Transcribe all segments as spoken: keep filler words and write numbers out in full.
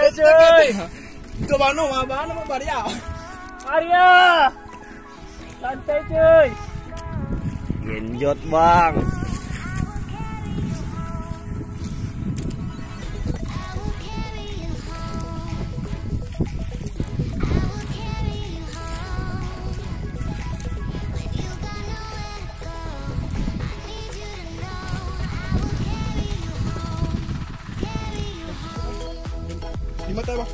Cuy. Itu mano, mano, mano, Maria. Maria. Santai, cuy. Genjot, Bang. Di mata, Bang.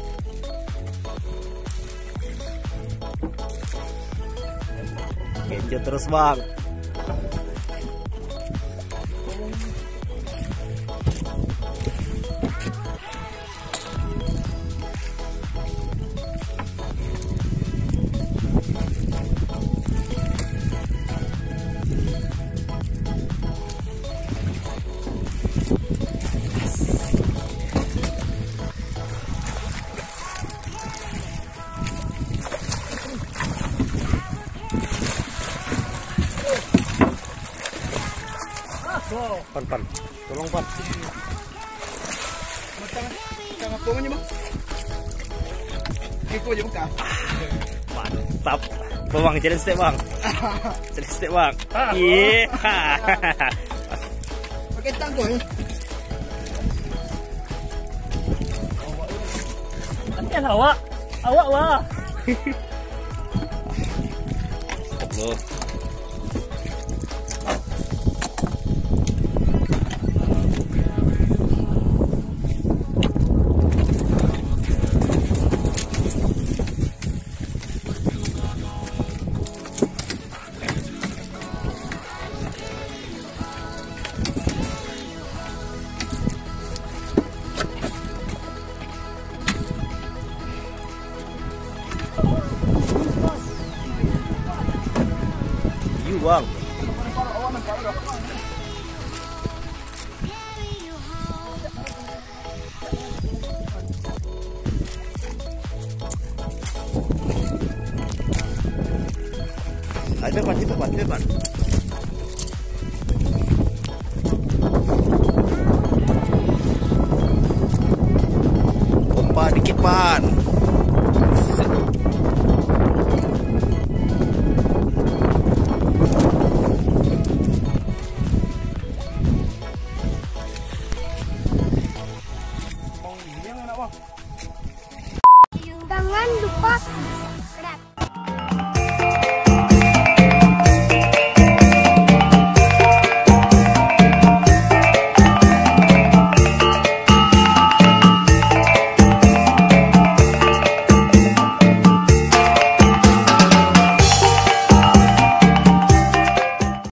Genjot terus, Bang. Pan, Pan. Tolong, Pan. Macam, macam apa namanya, Bang? Itu aja buka. Mantap. Bang, jalan step, Bang. Jalan step, Bang. Iya. Pakai tangkul, ya? Nanti awak. Awak, wah. Astagfirullah. Yu, Bang. Ada pasti tu, pasti, Pak. Pompa dikit, Pan.